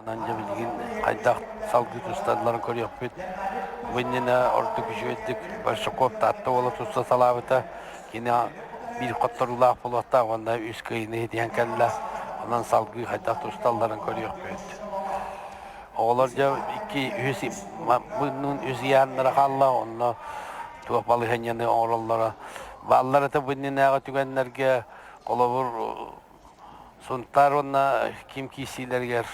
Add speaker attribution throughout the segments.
Speaker 1: Онон дьэ билигин хайдах салгыы тусталларын көрүөхпүт. Бу иннинэ ордук үчүгэйдик Большаков Таатта уола туста салаабыта. Кини биир хотторуулаах буолуохтаах уонна үс кыайыыны ситиһэн кэллэ. Онон салгыы хайдах тусталларын көрүөхпүт. Оҕолор дьэ икки үһүс муннун үс ыйааннара хаалла, онно туох балаһыанньаны оҥороллоро. Бааллар этэ бу иннинээҕи түгэннэргэ холобур Сунтаар уонна ким киирсиилэригэр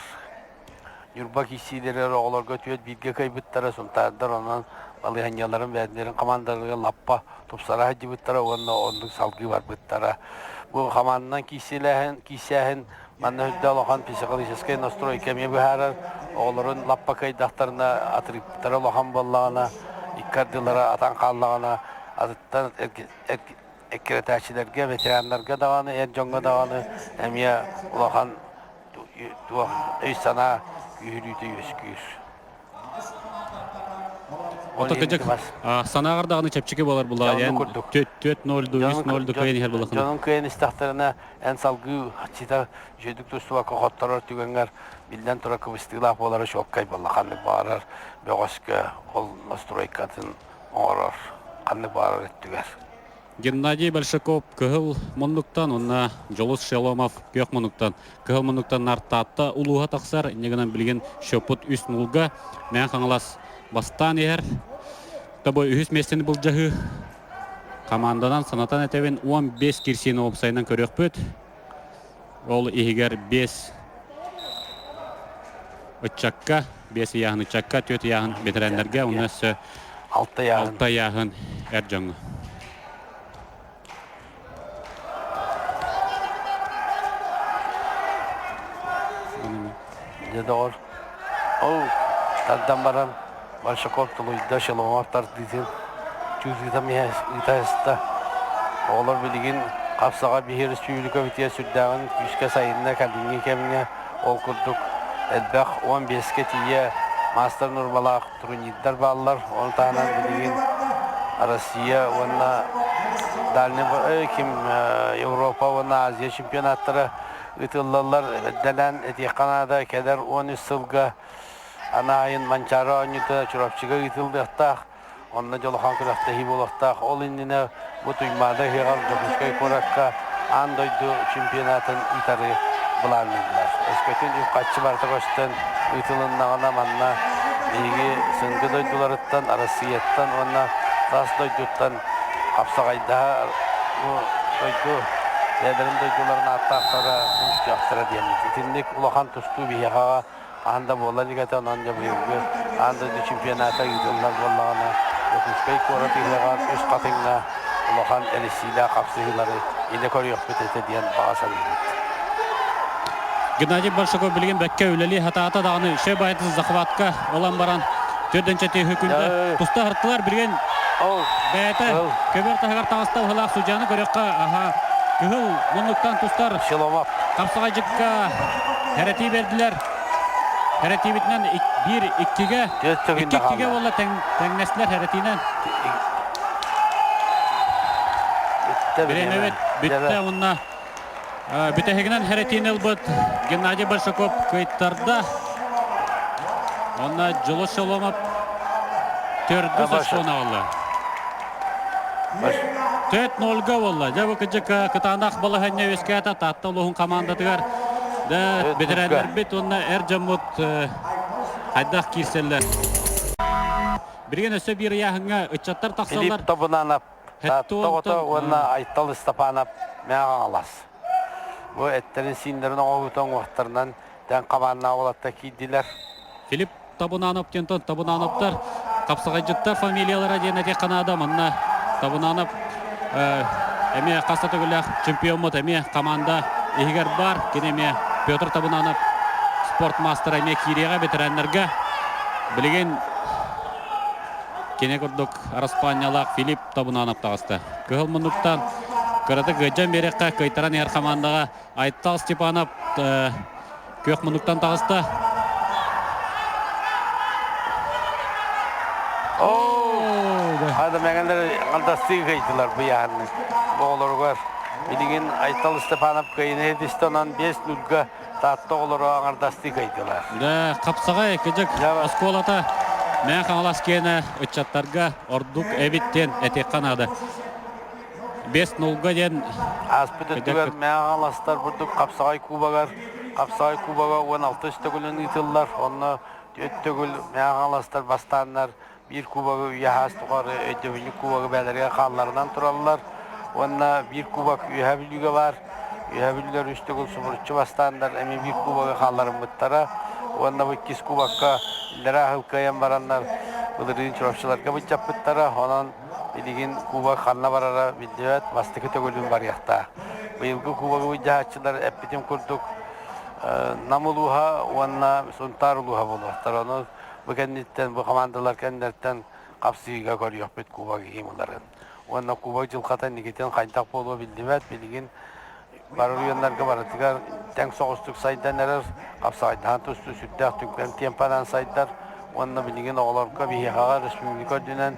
Speaker 1: Ньурба киирсиилэригэр оҕолорго түөрт бииргэ кыайбыттара, Сунтаардар онон балаһыанньаларын бэйэлэрин хамаандаларыгар лаппа тупсара сылдьыбыттара уонна оннук салгыы барбыттара. Бу хамаанданан киирсиилээһин, киирсээһин манна үрдэ улахан психологическай настройка эмиэ быһаарар. Оҕолорун лаппа кыайдахтарына, атырыыптара улахан буоллаҕына, икки ардылара атан хааллаҕына, атыттан эккирэтээччилэргэ, ветераннарга даҕаны, эр дьоҥҥо даҕаны эмиэ улахан туох өй-санаа күүһүрүүтэ үөскүүр.
Speaker 2: Ото кыдьык санааҕар даҕаны чэпчэки буолар булаа эн 4-0 ду 3-0 ду кыайан иһэр булахына.
Speaker 1: Дьонун кыайан истэхтэринэ эн салгыы хаччыта үчүгэйдик тустубакка хотторор түгэҥҥэр биллэн турар кыбыстыылаах буолара чуолкай буолла ханнык баҕарар бөҕөскө ол настройкатын оҥорор ханнык баҕарар өттүгэр.
Speaker 2: Геннадий Большаков кыһыл муннуктан уонна Дьолус Шеломов күөх муннуктан. Кыһыл муннуктан Нартаатта улууһа тахсар. Инньэ гынан билигин счеппут үс нулга Мэҥэ Хаҥалас бастаан иһэр. Тобой үһүс миэстэни былдьаһыы. Команданан санатан этэбин 15 кирсиини уопсайынан көрүөхпүт. Ол иһигэр 5 ыччакка, 5 ыйааһын ыччакка, 4 ыйааһын бэтэрээннэргэ, уонна өссө
Speaker 1: Алта ыйааһын.
Speaker 2: Алта ыйааһын эр дьоҥҥо.
Speaker 1: Дьэ доҕор, ол тардан баран Большаков тулуйда, Шеломов тардыытын чуутуйта ыыта Оҕолор билигин хапсаҕа биһи республикабытыгар сүрдээҕин күүскэ сайынна кэлиҥҥи кэмҥэ ол курдук элбэх 15-кэ тиийэ маастар нуормалаах турнирдар бааллар. Ону таһынан билигин Россия уонна Дальний ким Европа уонна Азия чемпионаттара ыытыллаллар. Эрдэлээн этиэххэ наада, кэлэр 13 сылга анаайын Манчаары оонньуута Чурапчыга ыытыллыахтаах. Онно дьолохон күрэхтэһии буолуохтаах. Ол иннинэ бу Туймаада ыһыаҕар Дьокуускай куоракка аан дойду чемпионатын ыытары былаанныыллар. Өскөтүн үп-харчы барыта көстөн ыытылыннаҕына манна биһиги сыҥгы дойдуларыттан, Арассыыйаттан уонна тас дойдуттан хапсаҕайдаһа бу дойду бэйэлэрин дойдуларын ааттаахтара түмсүөхтэрэ диэммит. Итинник улахан тустуу биһиэхэҕэ хаһан да буола илик этэ, онон дьэ быйылгы аан дойду чемпионата ыытыллар буоллаҕына, Дьокуускай куорат ыһыаҕар Үс Хатыҥҥа улахан эрийсиилээх хапсыһыылары илэ көрүөхпүт этэ диэн баҕа саныыбыт.
Speaker 2: Геннадий Большаков билигин бэккэ үлэлии сатаата даҕаны шөй баайытын захватка ылан баран төрдүнчэ тиһи күндэ туста артылар билигин бэйэтэ көбөр таһыгар таҕыста быһылаах судьяны көрүөххэ аха кыһыл муннуктан тустар
Speaker 1: Шеломов
Speaker 2: Хапсаҕайдьыкка хэрэтии бердилэр. Хэрэтиибитинэн биир иккигэ, икки иккигэ буолла тэҥнэстилэр хэрэтиинэн. Бириэмэбит бүттэ уонна бүтэһигинэн хэрэтиини ылбыт Геннадий Большаков кыайтарда. Онно Дьулус Шоломов төрдүс очкону аҕалла. 4-0-га буолла. Дьэ бу кыдьык кытаанах балаһыанньа үөскээтэ Таатта улууһун хамаандатыгар. Дэ бэтэрээннэрбит уонна эр дьоммут хайдах киирсэллэр. Билигин өссө биир ыйааһыҥҥа ыччаттар тахсаллар.
Speaker 1: Филипп Тобунанов, Таатта оҕото уонна Айтал Истапанов мэҥэ Хаҥалас. Бу эттэрин-сииннэрин оҥоһуута уҥуохтарынан тэҥ хабааннаах уолаттар киирдилэр.
Speaker 2: Филипп Табунанов диэнтэн Табунановтар хапсаҕайдьыттар фамилиялара диэн этиэххэ наада. Манна Табунанов эмиэ хас да төгүллээх чемпиоммут эмиэ команда иһигэр баар. Кини эмиэ Петр Табунанов спорт маастара эмиэ киириэҕэ ветераннарга. Билигин кини курдук араспаанньалаах Филипп Табунанов таҕыста. Кыһыл муннуктан кыратык ыадьан биэриэххэ кыайтаран иһэр хамаандаҕа Айтал Степанов күөх муннуктан таҕыста.
Speaker 1: Хада мэҥэлэр андастыы кыйдылар бу яһанны оҕолоругар. Билигин Айтал Степанов кыайыны һитистэ, онон 5 нульга. Таатта оҕолоро аҥардастыы кыайдылар.
Speaker 2: Дьэ, хапсаҕай кыдьык оскуолата Мэҥэ Хаҥалас киэнэ ыччаттарга ордук эбит диэн этиэххэ наада. Бес нулга диэн
Speaker 1: Ааспыт өттүгэр Мэҥэ Хаҥаластар бурдук хапсаҕай кубогар хапсаҕай кубога 16 төгүлүн ыытыллар. Онно түөрт төгүл Мэҥэ Хаҥаластар бастааннар биир кубогы үйэ саас тухары өйдөбүнньүк кубогы бэйэлэригэр хаалларынан тураллар уонна биир кубок Үөһээ Бүлүүгэ баар. Үөһээ Бүлүүлэр үс төгүл субуруччу бастааннар эмиэ биир кубогы хаалларыммыттара уонна бу иккис кубокка иллэрээ аһыл кыайан бараннар былырыын Чурапчыларга былдьаппыттара. Онон билигин кубок ханна барара биллибэт, бастакы төгүлүн барыахтаах. Быйылгы кубогы былдьаһааччылар эппитим курдук Нам улууһа уонна Сунтаар улууһа буолуохтар. Ону Бу кэнниттэн, бу хамаандалар кэннилэриттэн хапсыһыыга көрүөхпүт кубок иһин Уонна кубок дьылҕата инникитин хайдах буолуо биллибэт. Билигин бары оройуоннарга барытыгар тэҥ соҕустук сайдан эрэр, хапсаҕайдаһан тустуу сүрдээх түргэн темпанан сайдар. Уонна билигин оҕолорго биһиэхэҕэ республика үрдүнэн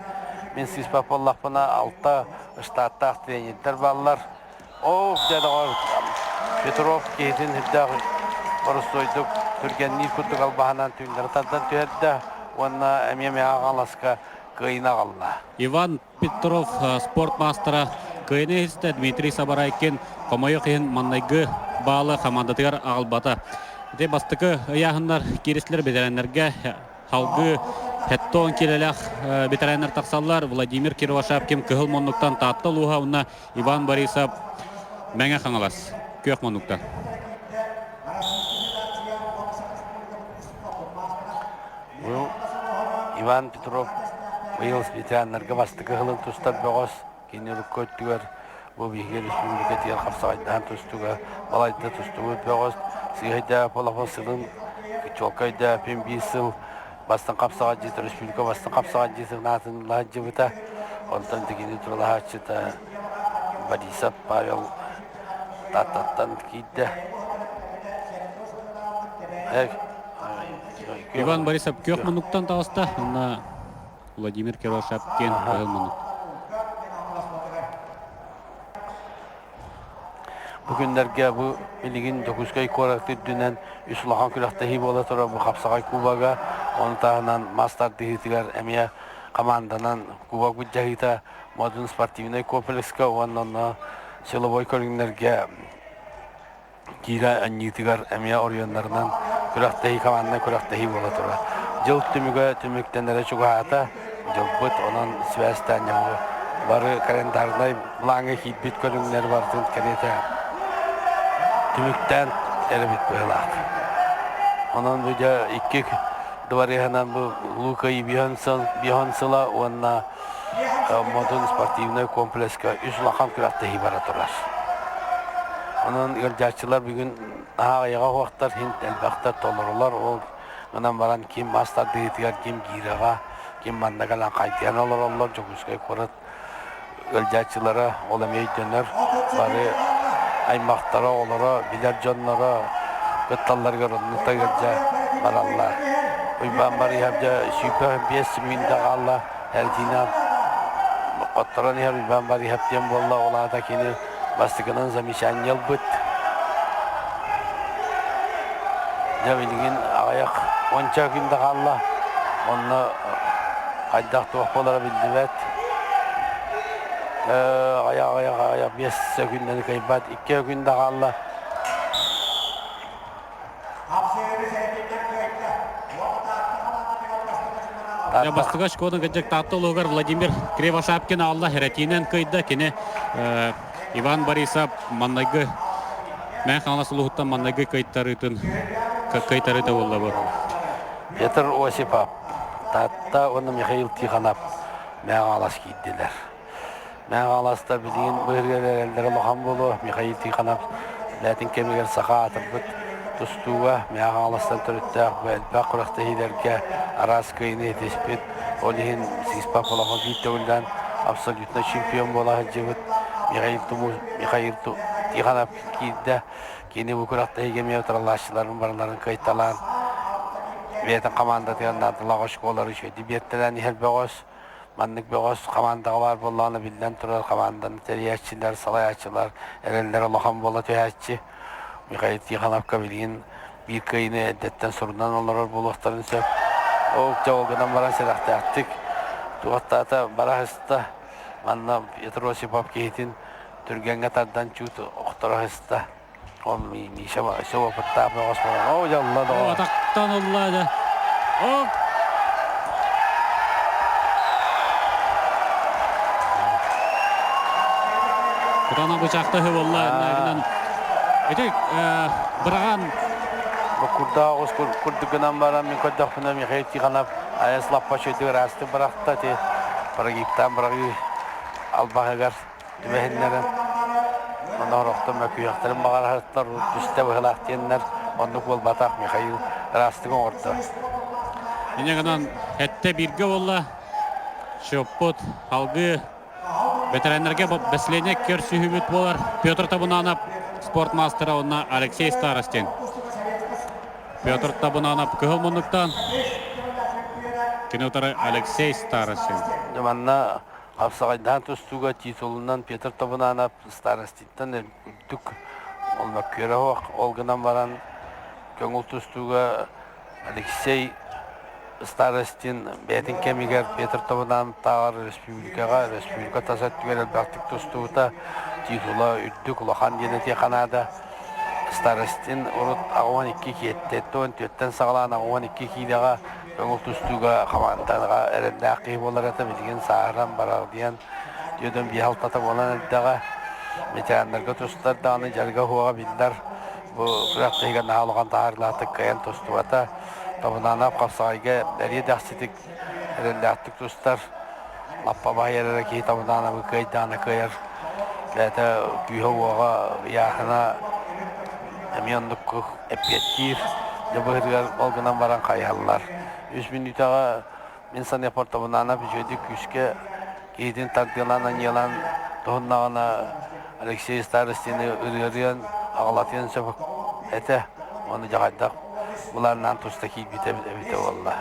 Speaker 1: мин сыыспат буоллахпына алта штаттаах тренердэр бааллар. Оо, дьэ доҕор, Петров киһитин үрдээх боростуойдук түргэнниир курдук албаһынан түүннэри тардан түһэрдэ уонна эмиэ Мэҥэ Хаҥаласка кыайыыны аҕалла.
Speaker 2: Иван Петров спорт маастара кыайыыны иһистэ Дмитрий Сабарайкин хомойуох иһин маннайгы баалы хамаандатыгар аҕалбата. Ити бастакы ыйааһыннар кииристилэр бэтэрээннэргэ Салгыы 70 киилэлээх ветераннар тахсаллар. Владимир Кировошапкин Кыһыл Муннуктан Таатта улууһа уонна Иван Борисов Мэҥэ Хаҥалас Күөх Муннуктан.
Speaker 1: Бу Иван Петров быйыл ветераннарга бастакы сылын тустар бөҕөс. Кини урукку өттүгэр бу биһиги республикатыгар хапсаҕайдаһан тустууга балайда тустубут бөҕөс. Сыыһайдаах олоҕо сылын чуолкайдааппын биир сыл бастыҥ хапсаҕайдьыт республика бастыҥ хапсаҕайдьытын аатын ылаһдьыбыта. Онтон кини туралаһааччыта Борисов Павел Тааттаттан киирдэ.
Speaker 2: Иван Борисов күөх муннуктан таҕыста. Онно Владимир Кировшапкин кыһыл муннук.
Speaker 1: Бу күннэргэ бу билигин Дьокуускай куорат үрдүнэн үс улахан күрэхтэһии буола турар бу Хапсаҕай кубога, ону таһынан мас тардыһыытыгар эмиэ команданан кубок былдьаһыыта Модун спортивнай комплекска уонна онно силовой көрүҥнэргэ киирэ анньыытыгар эмиэ оройуоннарынан күрэхтэһии команднай күрэхтэһии буола турар. Дьыл түмүгэ түмүктэнэрэ чугаһаата. Дьылбыт онон сибээстээн дьоҥҥо бары календарнай былааҥҥа киирбит көрүҥнэр барытын кэриэтэ түмүктээн эрэбит быһыылаах. Онон бу дьэ икки дыбарыаһынан бу Улуу Кыайыы биһон сыла уонна Модун спортивнай комплекска үс улахан күрэхтэһии бара турар. Онон ыалдьааччылар бүгүн наһаа аҕыйаҕа уһуохтар, хин элбэхтэр толорулар. Ол гынан баран ким мас тардыһыытыгар, ким гиирэҕэ, ким манна кэлэн хайдыһан олороллор. Дьокуускай куорат ыалдьааччылара ол эмиэ өйдөнөр. Бары аймахтара, оҕолоро, билэр дьонноро кытталларыгар оннук да ыалдьа бараллар. Уйбаан Барыыһап дьэ 25 мүнүүтэ хаалла. Эрдина хотторон иһэр Уйбаан Барыыһап диэн буолла. Ол аата кини бастакынан замечание ылбыт. Дьэ билигин аҕыйах уонча күн да хаалла. Онно хайдах туох буолара биллибэт. Аҕыйах аҕыйах аҕыйах биэс күннэни кыайбат. Икки күн да хаалла.
Speaker 2: Бастакы очкону кырдьык Таатта улууһугар Владимир Кривошапкин аалла эрэтиинэн кыйда. Кини Иван Борисов маннайгы Мэҥэ Хаҥалас улууһуттан маннайгы кыайтарыытын кыайтарыыта буолла бу.
Speaker 1: Петр Осипов, Таатта уонна Михаил Тихонов Мэҥэ Хаҥалас киирдилэр. Мэҥэ Хаҥаластар билигин быһыргар эрэллэрэ улахан буолуо. Михаил Тихонов бэйэтин кэмигэр саха аатырбыт тустууга Мэҥэ Хаҥаластан төрүттээх бу элбэх күрэхтэһиилэргэ араас кыайыыны ситиспит. Ол иһин Сиспа олоҕо биир төгүллээн абсолютно чемпион буола сылдьыбыт Михаил Тумус Михаил Тихонов киирдэ. Кини бу күрэхтэһиигэ эмиэ утарылааччыларын барыларын кыайталаан бэйэтин хамаандатыгар наадалаах очколары үчүгэйдик биэртэлээн иһэр бөҕөс. Маннык бөҕөс хамаандаҕа баар буоллаҕына, биллэн турар, хамаанданы тэрийээччилэр, салайааччылар эрэллэрэ улахан буола түһээччи. Михаил Тихоновка билигин биир кыайыыны эрдэттэн сурунан олорор буолуохтарын сөп. Ол ол гынан баран сэрэхтээхтик туохтаата бара сыста. Манна Петр Осипов киһитин түргэҥҥэ тардан чуут охторо сыста. Ол Миша өссө опыттаах бөҕөс буолан, оо дьолло доҕор.
Speaker 2: Атахтан ылла дьэ. Оп! Кутана бычаахта буолла иннагынан. Ити быраҕан
Speaker 1: Бу курдаах оҕус курдук гынан баран мин көрдөхпүнэ Михаил Тихонов айас лаппа үчүгэйдик ыраастык бырахта ити прогибтаан быраҕыы албаһыгар түбэһиннэрэн онно сорохтор мөкүйэхтэрин баҕарахтар түстэ быһылаах диэннэр оннук буолбатах Михаил ыраастык оҥордо.
Speaker 2: Инньэ гынан эттэ бииргэ буолла. Счеппут алгыы Бэтэрээннэргэ бэсилиэнньэ көрсүһүүбүт буолар. Петр Табунанов спорт маастара уонна Алексей Старостин. Петр Табунанов кыһыл муннуктан, кини утары Алексей Старостин.
Speaker 1: Манна хапсаҕайдаан тустууга титулунан Петр Табунанов Староститтан үрдүк ол мөккүөрэ суох. Ол гынан баран көҥүл тустууга Алексей Старостин бэйэтин кэмигэр Петр Тобунаановтааҕар республикаҕа, республика тас өттүгэр элбэхтик тустубута, титула үрдүк улахан диэн этиэххэ наада. Старостин урут 82 киэттэн, түөртэн саҕалаан 82 киилэҕэ көҥүл тустууга хамаандаҕа эрэллээх киһи буолар этэ, билигин сааһыран барар диэн түөртэн биэс алтата буолан эрдэҕэ. Ветераннарга тустар даҕаны дьарыга суоҕа биллэр. Бу күрэхтэһиигэ наһаа улахан таһаарыылаахтык кыайан тустубата. Табынаанап хапсаҕайга эриэ дэхситик эрэллээхтик тустар. Лаппа баһыйар эрэ киһи Табынаанабы кыайдаҕына кыайар. Бэйэтэ күүһэ-уоҕа, ыйааһына эмиэ оннук эппиэттиир. Дьэ быһыытыгар ол гынан баран хайыһаллар. Үс мүнүүтэҕэ мин саныахпар Табынаанап үчүгэйдик күүскэ киһитин тардыалаан анньыалаан туһуннаҕына Алексей Старостины ырыарыан, аҕалатыан сөп этэ. Ону дьаҕайдах былааннаан туста киирбитэ эбитэ буолла.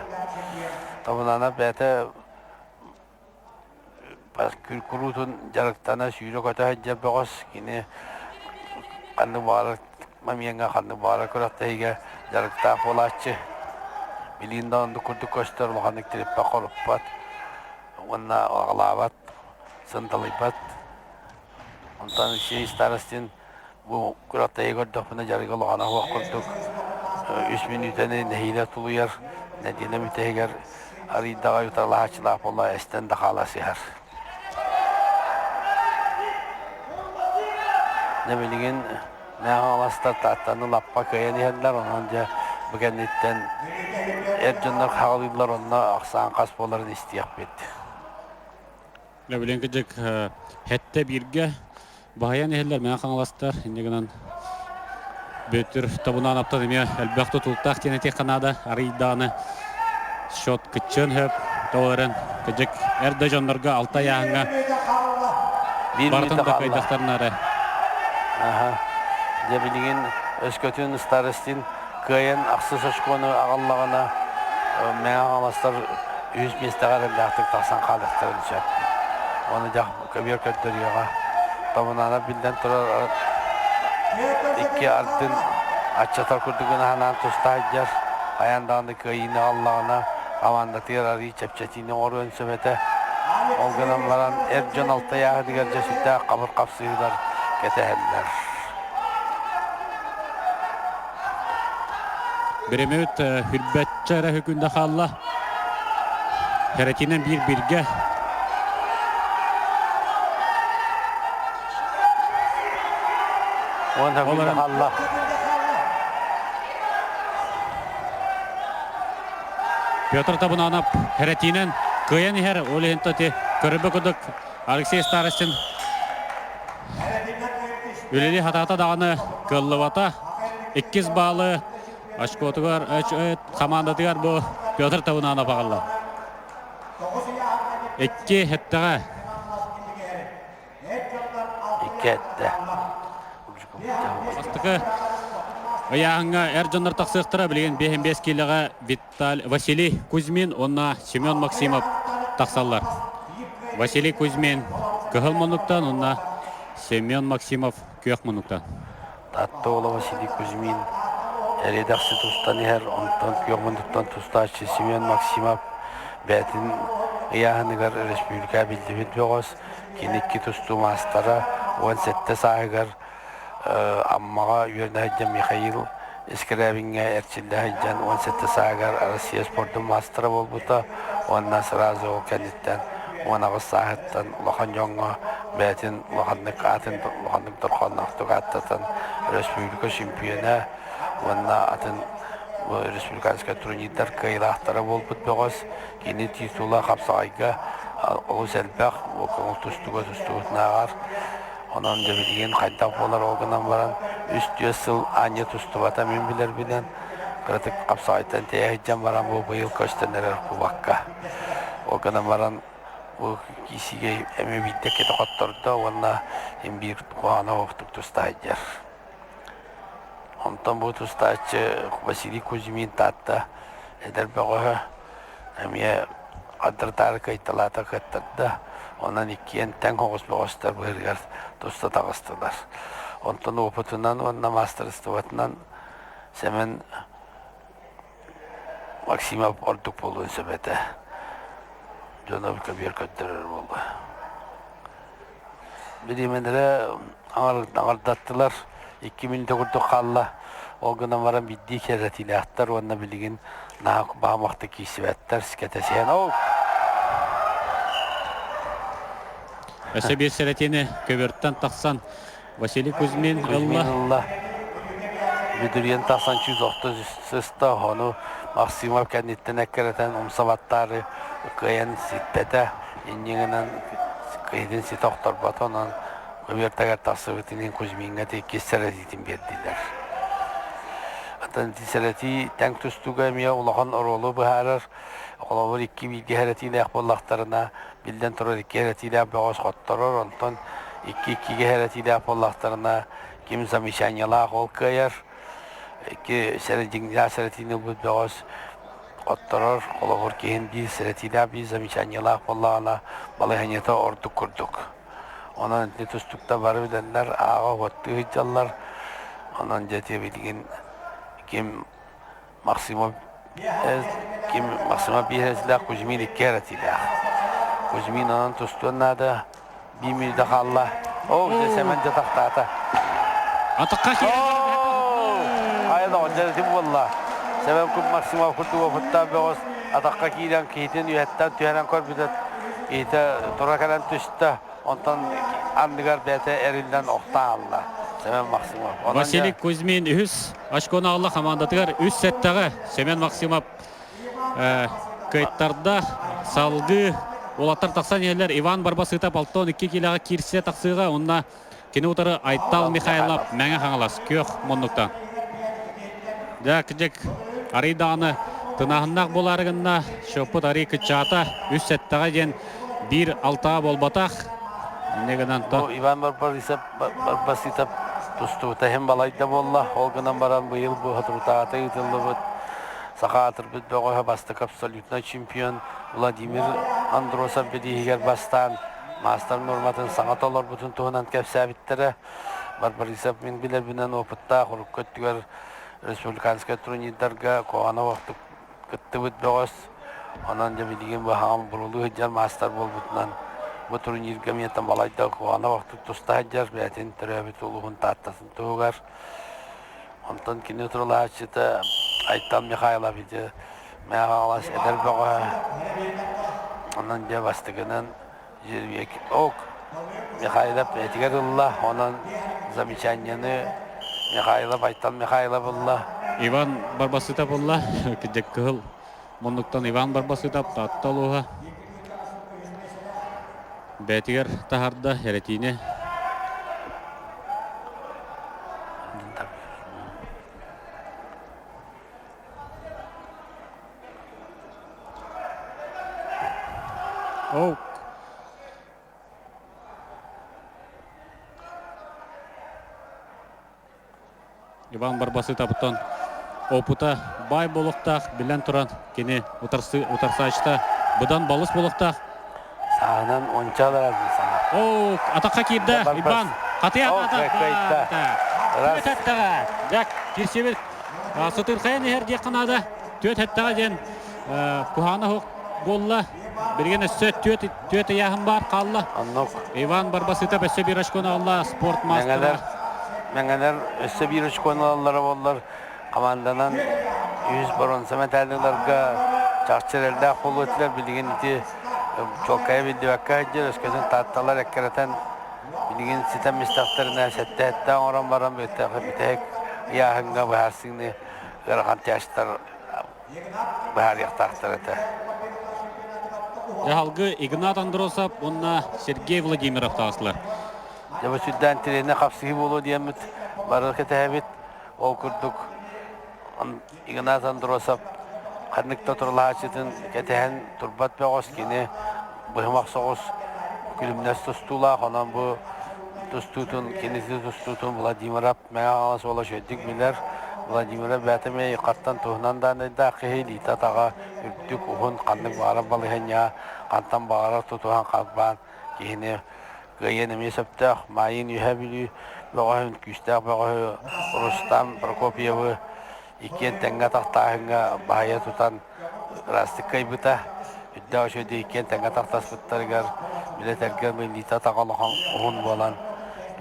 Speaker 1: Табунана бэйэтэ куруутун дьарыктана сүүрэ-көтө сылдьар бөҕөс. Кини ханнык баҕарар момеҥҥа ханнык баҕарар күрэхтэһиигэ дьарыктаах буолааччы. Билигин да оннук курдук көстөр, улаханнык тириппэт-хоруппат уонна аҕалаабат, сындалыйбат. Онтон Алексей Старостин бу күрэхтэһии көрдөхпүнэ дьарыга улахана суох курдук үс мүнүүтэни нэһиилэ тулуйар, нэдиэлэ бүтэһигэр арыйдаҕа утарылаһааччылаах буолла эстэн да хаала сыһар. Дьэ билигин Мэҥэ Хаҥаластар Тааттаны лаппа кыайан иһэллэр, онон дьэ бу кэнниттэн эр дьоннор хаҕылыыллар, онно ахсаан хас буоларын истиэхпит.
Speaker 2: Билин кыдьык хэттэ бииргэ баһыйан иһэллэр Мэҥэ Хаҥаластар. Инньэ гынан Бүөтүр Тобунаановтан эмиэ элбэх тутулуктаах диэн этиэххэ наада. Арыйдааны счет кыччыан сөп. Тоҕо эрэн кыдьык эр да дьоннорго алта ыйааһыҥҥа
Speaker 1: Биир
Speaker 2: барытын
Speaker 1: мүнүүтэ
Speaker 2: да
Speaker 1: хаалла.
Speaker 2: кыайдахтарына эрэ.
Speaker 1: Аха. Дьэ билигин өскөтүн Старостин кыайан ахсыс очкону аҕаллаҕына Мэҥэ Хаҥаластар үһүс миэстэҕэ эрэллээхтик тахсан хаалыахтарын сөп. Ону дьах көбүөр көрдөрүөҕэ. Томунаанап биллэн турар икки ардын аччатар курдук гына туста сылдьар. Хайаан даҕаны кыайыыны аҕаллаҕына хамаандатыгар арыый чэпчэтиини оҥоруон сөп этэ. Ол гынан баран эр дьон алта ыйааһыныгар дьэ сүрдээх хабыр хапсыһыылар кэтэһэллэр.
Speaker 2: Биримэбит хүрбэччэ эрэ хүкүндэ хаалла. Кэрэтинэн биир биргэ.
Speaker 1: Уон хүкүндэ хаалла.
Speaker 2: Петр Табунанов кэрэтинэн кыайан иһэр. Ол иһин тоти көрбө кудук Алексей Старостин Үлэлии хатаата даҕаны кыаллыбата. Иккис баалы очкотугар хамаандатыгар бу Петр Табунанов аҕалла. Икки эттэҕэ.
Speaker 1: Икки этте.
Speaker 2: Бастакы ыйааһыҥҥа эр дьоннор тахсыахтара. Билигин 5 киилэҕэ Виталь Василий Кузьмин уонна Семен Максимов тахсаллар. Василий Кузьмин кыһыл муннуктан уонна Семен Максимов күөх муннуктан.
Speaker 1: Таатта уола Василий Кузьмин эриэдэхси тустан иһэр, онтон күөх муннуктан тустааччы Семен Максимов бэйэтин ыйааһыныгар республика биллибит бөҕөс, кини икки тустуу маастара 17 сааһыгар Аммаҕа үөрэнэ сылдьан Михаил Искрябиҥҥа эрчиллэ сылдьан 17 сааһыгар Россия спордун маастара буолбута уонна сразу ол кэнниттэн 18 сааһыттан улахан дьоҥҥо бэйэтин улаханнык аатын улаханнык дорҕоонноохтук ааттатан республика чемпиона уонна атын республиканскай турнирдар кыайыылаахтара буолбут бөҕөс. Кини титула хапсаҕайга олус элбэх, көҥүл тустууга тустубутунааҕар. Онон дьэ билигин хайдах буолар ол гынан баран үс-түөрт сыл аанньа тустубата мин билэрбинэн кыратык хапсаҕайтан тэйэ сылдьан баран бу быйыл көстөн эрэр кубакка. Ол гынан баран бу киисигэ эмиэ биирдэ кэтэ хоттордо уонна син биир куһаҕана суохтук туста сылдьар. Онтон бу тустааччы Василий Кузьмин Таатта эдэр бөҕөһө эмиэ хардырытаары кыайталаата кыаттарда. Онон иккиэн тэҥ оҕус бөҕөстөр быһыытыгар туста таҕыстылар. Онтон опытынан уонна маастарыстыбатынан Сэмэн Максимов ордук буолуон сөп этэ. Дьоно көбүөр көрдөрөр буолла. Бириэмэлэрэ аҥардаттылар, 2 мүнүүтэ курдук хаалла. Ол гынан баран биирдии кэрэтиилээхтэр уонна билигин наһаа баамахтык киирсибэттэр, кэтэсиһэн ол.
Speaker 2: Өссө биир сэрэтиини көбүөртэн тахсан Василий Кузьмин
Speaker 1: ылла. ылла. Бүдүрүйэн тахсан чүүс охто сыста, ону Максимов кэнниттэн эккирэтэн умсабаттаары кыайан сиппэтэ. Инньэ гынан кыйытын ситэ охторбото, онон көбүөртэгэр тахсыбытын иһин Кузьмиҥҥа иккис сэрэтиитин биэрдилэр. Оттон ити сэрэтии тэҥ тустууга эмиэ улахан оруолу быһаарар. Холобур, икки бииргэ сэрэтиилээх буоллахтарына, биллэн турар, икки эрэтиилээх бөҕөс хотторор, онтон икки иккигэ эрэтиилээх буоллахтарына, ким замечаниелаах ол кыайар. Икки дьиҥнээх сэрэтиини ылбыт бөҕөс хотторор, холобур, киһин биир сэрэтиилээх, биир замечаниелаах буоллаҕына, балаһыанньата ордук курдук. Онон ити тустукта бары билэллэр, ааҕа уоттыы сылдьаллар. Онон дьэ ити билигин ким Максимов ким Максимов биир эрэтиилээх, Кузьмин икки эрэтиилээх. Кузьмин онон тустуон наада. Биир мүнүүтэ хаалла. Оо, дьэ Сэмэн дьэ тахтаата.
Speaker 2: Атахха
Speaker 1: Хайа доҕор, дьэ ити буолла. Сэмэн Максимов курдук опыттаах бөҕөс атахха киирэн киһитин үөһэттэн түһэрэн көрбүтэ киһитэ тура кэлэн түстэ. Онтон анныгар бэйэтэ эриллэн охтон хаалла. Семен Максимов.
Speaker 2: Василий Кузьмин үһүс очкону алла хамаандатыгар үс сэттэҕэ Семен Максимов кыайтарда. Салгыы уолаттар тахсан иһэллэр. Иван Барбасытов 62 киилэҕэ киирсэ тахсыыга. Онно кини утары Айтал Михайлов Мэҥэ Хаҥалас күөх муннуктан. Дьэ, кыдьык арый даҕаны тынааһыннаах буолаары гынна. Счеппут арый кыччаата. Үс сэттэҕэ диэн биир алтаҕа буолбатах. Инньэ гынан
Speaker 1: то... Иван Барбарисов Барбаситов тустубута иһин балайда буолла. Ол гынан баран быйыл бу соторутааҕыта ыытыллыбыт саха аатырбыт бөҕөһө бастакы абсолютнай чемпион Владимир Андросов бирииһигэр бастаан маастар нуорматын саҥа толорбутун туһунан кэпсээбиттэрэ. Барбарисов мин билэрбинэн опыттаах урукку өттүгэр республиканскай турнирдарга куһаҕана суохтук кыттыбыт бөҕөс. Онон дьэ билигин баһаам бурулуу сылдьар маастар буолбутунан бу турнирга миэтэн балайда куһаҕана суохтук туста сылдьар бэйэтин төрөөбүт улууһун Тааттатын туһугар. Онтон кини утарылаһааччыта Айтал Михайлов ити Мэҥэ Хаҥалас эдэр бөҕөһө. Онон дьэ бастакынан Ок, Михайлов бэйэтигэр ылла, онон замечаниены Михайлов, Айтал Михайлов ылла.
Speaker 2: Иван Барбасытов ылла, кыдьык кыһыл муннуктан Иван Барбасытов Таатта улууһа бэйэтигэр таһарда эрэтиини. Оу. Иван Барбасытовтан опыта бай буолуохтаах, билэн туран кини утарсааччыта быдан балыс буолуохтаах.
Speaker 1: Саанан онча алар
Speaker 2: Оо, атахха киирдэ Иван. Хатыйа. Түөт эттэҕэ. Дьэ, кирсибит сытырхайан иһэр диэххэ наада. Түөт эттэҕэ диэн куһаана суох буолла. Билигин өссө түөт түөт ыйааһын баар хаалла.
Speaker 1: Оннук.
Speaker 2: Иван Барбасытов өссө биир очкону алла спорт мастера.
Speaker 1: Мэҥэлэр Мэҥэлэр өссө биир очкону ылаллара буоллар команданан үс боруонса мэтээли ыларга чахчы эрэллээх буолуо этилэр. Билигин ити чуолкайа биллибэккэ сылдьар, өскөтүн таатталар эккирэтэн билигин ситэн истэхтэринэ сэттэ оҥорон баран бүтэһик ыйааһыҥҥа быһаарсыыны ыарахан тяжтар быһаарыахтаахтар этэ.
Speaker 2: Дьаһалгы Игнат Андросов уонна Сергей Владимиров таҕыстылар.
Speaker 1: Дьэ бу сүрдээн тириэнэ хапсыһыы буолуо диэммит бары кэтэһэбит. Ол курдук Игнат Андросов ханнык да турулааччытын кэтэһэн турбат бөҕөс кини быһымах соҕус күлүмнэс тустуулаах онон бу тустуутун кинити тустуутун Владимиров Мэҥэ Хаҥалас уола үчүгэйдик билэр Владимиров бэйэтэ эмиэ хаттан туһунан даанайдаах киһи илиитэ атаҕа үрдүк уһун ханнык баҕарар балаһыанньаҕа хантан баҕарар тутуһан харбаан киһини кыайыан эмиэ сөптөөх. Маайын Үөһээ Бүлүү бөҕөһүн, күүстээх бөҕөһү Рустам Прокопьевы иккиэн тэҥҥэ атахтааһыҥҥа баһыйа тутан ыраастык кыайбыта. Үрдээх үчүгэйдик иккиэн тэҥҥэ атахтаспыттарыгар билэтэргэ мэлиитэ атаҕа улахан уһун буолан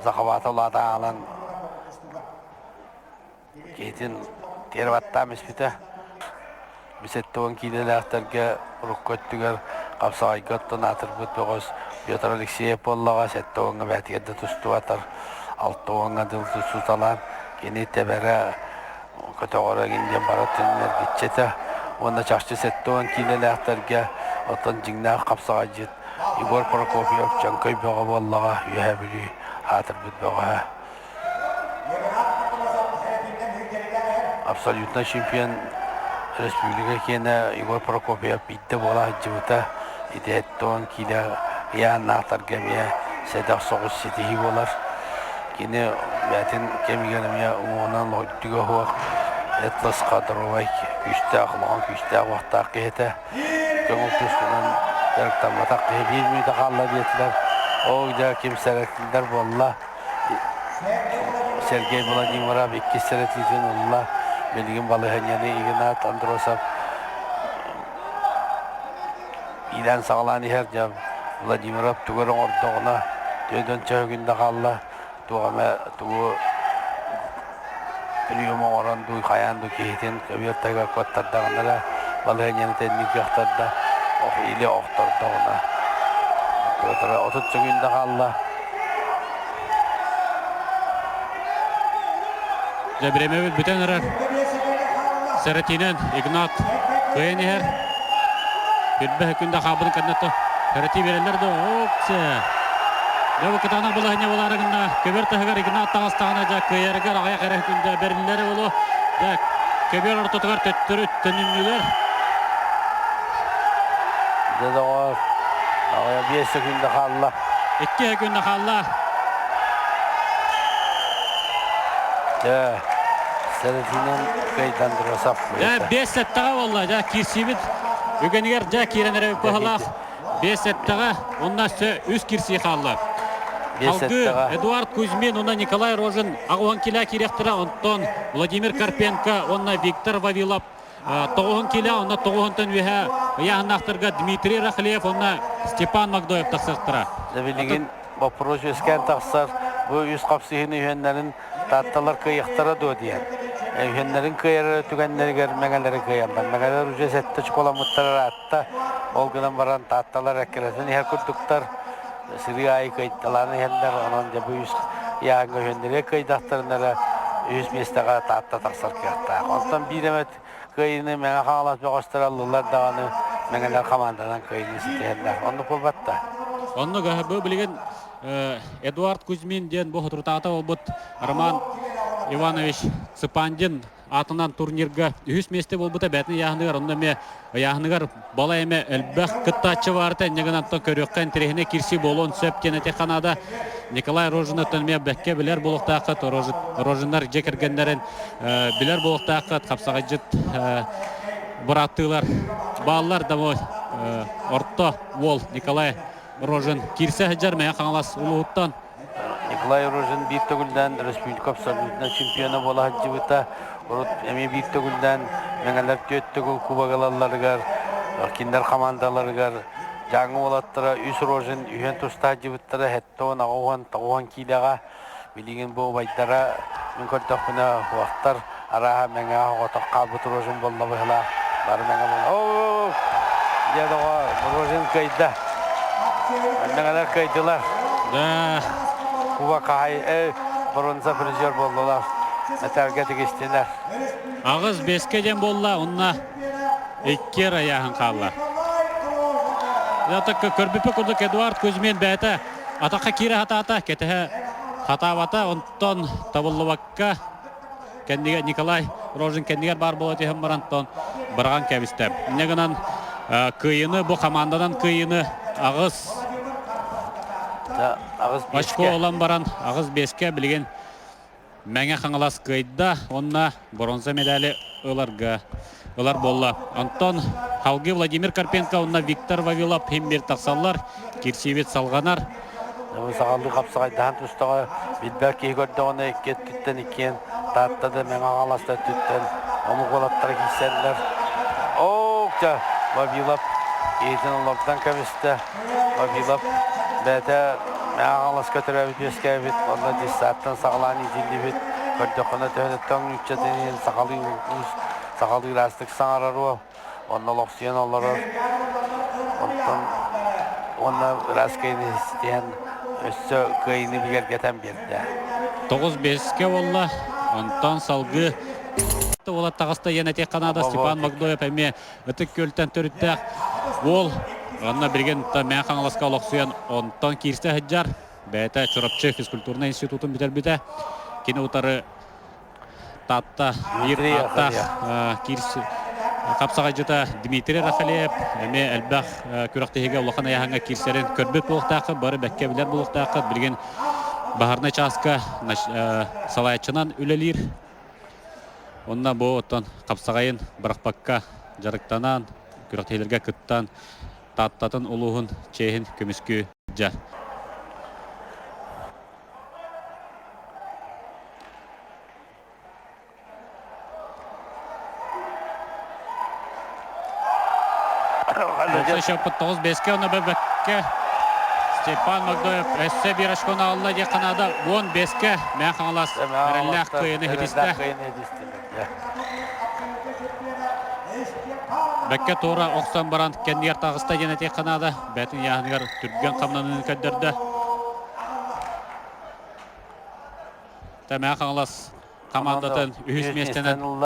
Speaker 1: захвата улаата аалан Киһитин тиэрэ баттаан испитэ. Бисэттэ киинэлээхтэргэ урукку өттүгэр хапсаҕайга оттон аатырбыт бөҕөс Петр Алексеев буоллаҕа сэттэ уоҥҥа бээтигэр да тустубатар, алта уоҥҥа дылы тустуталаан кини тэбэрэ көтөҕөрө игин диэн бары эргиччи этэ. Уонна чахчы 70 киилэлээхтэргэ оттон дьиҥнээх хапсаҕайдьыт Егор Прокопьев чөҥкөй бөҕө буоллаҕа Үөһээ Бүлүү аатырбыт бөҕөһө. Абсолютно чемпион республика киэнэ Егор Прокопьев биирдэ буола сылдьыбыта. Идэһэттэн киилэ ыйааннаахтарга эмиэ сэдэх соҕус ситиһии буолар. Кини бэйэтин кэмигэр эмиэ уҥуоҕунан лоһуйдуга суох этнос кадровай күүстээх, улахан күүстээх уохтаах киһи этэ. Көҥүл тустунан дьарыктамматах киһи биир мүнүүтэ хаалла диэтилэр. Ол дьэ ким сэрэтиллэр буолла. Сергей Владимиров иккис сэрэтиитин ылла. Билигин балаһыанньаны Игнат Андросов иилээн-саҕалаан иһэр. Дьэ Владимиров тугу эрэ оҥордоҕуна түөдөн чөһүгүндэ хаалла. Туох эмэ тугу прием оҥорон дуу, хайаан дуу киһитин көбүөр таһыгар куоттардаҕына эрэ балаһыанньаны тэнник кыахтарда или охтордоҕуна. Петр 30 секунда хаалла.
Speaker 2: Дьэ, бириэмэбит бүтэн эрэр. Сэрэтиинэн Игнат кыайан иһэр. Билбэ күндэ хаалбытын кэннэ сэрэтии биэрэллэр да опция. Дьэ, бу кытаанах балаһыанньа буолаары гынна. Көбөр таһыгар Игнат таҕыстаҕына дьэ кыайарыгар аҕыйах эрэ күндэ бэриллэрэ буолуо. Дьэ, көбүөр ортотугар төттөрү төнүннүлэр.
Speaker 1: Дьэ, доҕоор, аҕыйах биэс секунда хаалла.
Speaker 2: Икки күндэ хаалла.
Speaker 1: Дьэ, сэрэтинэн кыайдан Дросов.
Speaker 2: Дьэ, биэс сэттэҕэ буолла. Дьэ, киирсиибит үгэнигэр дьэ киирэн эрэ быһалаах. Биэс сэттэҕэ, онно өссө үс киирсии хаалла. Алгы Эдуард Кузьмин уонна Николай Рожин аҕуһан килэ киириэхтэрэ, онтон Владимир Карпенко уонна Виктор Вавилов тоҕуһун килэ, онно тоҕуһунтан үөһэ ыйааһыннаахтарга Дмитрий Рахлеев уонна Степан Магдоев тахсыахтара.
Speaker 1: Билигин боппуруос үөскээн тахсар бу үс хапсыһыыны үһүөннэрин таатталар кыайыахтара дуо диэн. Үһүөннэрин кыайар түгэннэригэр мэҥэлэри кыайаллар. Мэҥэлэр уже сэттэ чуколаммыттар ыраатта. Ол гынан баран таатталар эккирэтэн иһэр курдуктар. Сырыы аайы кыайталаан иһэллэр. Онон дьэ бу үс ыйааһыҥҥа үһүөннэригэр кыайдахтарына эрэ үһүс миэстэҕэ Таатта тахсар кыахтаах. Онтон биир эмэ кыайыыны Мэҥэ Хаҥалас бөҕөстөрө ыллылар даҕаны Мэҥэлэр хамаанданан кыайыыны ситиһэллэр. Оннук буолбат да?
Speaker 2: Оннук бу билигин Эдуард Кузьмин диэн бу соторутааҕыта буолбут Роман Иванович Цыпандин аатынан турнирга үһүс миэстэ буолбута бээтин ыйааһыныгар онно эмиэ ыйааһыныгар балай эмэ элбэх кыттааччы баарта инньэ гынан көрүөххэ интэриэһинэй киирсии буолуон сөп диэн этиэххэ наада Николай Рожиноттан эмиэ бэккэ билэр буолуохтааххыт Рожиннар дьиэ кэргэннэрин билэр буолуохтааххыт хапсаҕайдьыт бырааттыылар бааллар да орто уол Николай Рожин киирсэ сылдьар Мэҥэ Хаҥалас улууһуттан.
Speaker 1: Николай Рожин биир төгүллээн республика абсолютно чемпиона буола сылдьыбыта. Урут эмиэ биир төгүллээн Мэҥэлэр түөрт төгүл кубок ылалларыгар, кинилэр хамаандаларыгар Дьааҥы уолаттара үс Рожин үһүөн туста сылдьыбыттара 70, 80, 90 киилэҕэ. Билигин бу убайдара мин көрдөхпүнэ уохтар арааһа Мэҥэҕэ оҕотох хаалбыт Рожин буолла быһыылаах. Бары Мэҥэ буолла. Дьэ доҕоор, Рожин кыайда. Мэҥэлэр кыайдылар.
Speaker 2: Да.
Speaker 1: Куба хаһай бронза призер буоллулар. Мэтээлгэ тигистилэр.
Speaker 2: Аҕыс бэскэ диэн буолла, онно икки эрэ хаалла. Так көрбүппүт курдук Эдуард Кузьмин бэйэтэ атахха киирэ хатаата, кэтэһэ хатаабата, онтон табыллыбакка кэннигэр Николай Рожин кэннигэр баар буола түһэн баран тон быраҕан кэбистэ. Инньэ гынан кыайыыны бу команданан кыайыыны аҕыс очко ылан баран аҕыс биэскэ билигин Мэҥэ Хаҥалас кыайда уонна боруонса медали ыларга ылар буолла. Онтон Халгы Владимир Карпенко уонна Виктор Вавилов химмир тахсаллар. Кирсиибит салҕанар.
Speaker 1: Саҕалыы хапсаҕайдаһан тустаҕа билбэт киһи көрдөҕүнэ икки өттүттэн иккиэн Таатта да Мэҥэ Хаҥалас да өттүттэн омук уолаттара киирсэллэр. Оок Вавилов киһитин олордон кэбистэ. Вавилов бэйэтэ Мэҥэ Хаҥаласка төрөөбүт үөскээбит, онно детсадтан саҕалаан иитиллибит. Көрдөххүнэ төһө тоҥ нууччатын иһин сахалыы уус, сахалыы ыраастык саҥарар уол. Онно олохсуйан олорор. Онтон уонна ыраас кыайыыны ситиһэн өссө кыайыыны бигэргэтэн биэрдэ.
Speaker 2: Тоҕус биэскэ буолла. Онтон салгыы уола таҕыста диэн этиэххэ наада Степан Магдоев эмиэ Ытык Күөлтэн төрүттээх уол. Онно билигин Мэҥэ Хаҥаласка олохсуйан онтон киирсэ сылдьар. Бэйэтэ Чурапчы физкультурнай институтун бүтэрбитэ. Кини утары Таатта биир ааттаах киирси хапсаҕайдьыта Дмитрий Рахалеев эмиэ элбэх күрэхтэһиигэ улахан айаһаҥҥа киирсэрин көрбүт буолуохтааххыт, бары бэккэ билэр буолуохтааххыт. Билигин баһарнай чааска салайааччынан үлэлиир. Онно бу оттон хапсаҕайын бырахпакка дьарыктанан, күрэхтэһиилэргэ кыттан, Тааттатын улууһун чиэһин көмүскүү дьа. Шаппыт тоҕус бэскэ онно бэккэ Степан Магдоев өссө биир очкону алла диэххэ наада 15-кэ Мэҥэ Хаҥалас эрэллээх кыайыыны ситистэ. Бэккэ туора охсон баран кэннигэр таҕыста диэн этиэххэ наада. Бэйэтин ыйааһыныгар түргэн хамнаныыны көрдөрдө. Мэҥэ Хаҥалас хамаандатын үһүс миэстэнэн.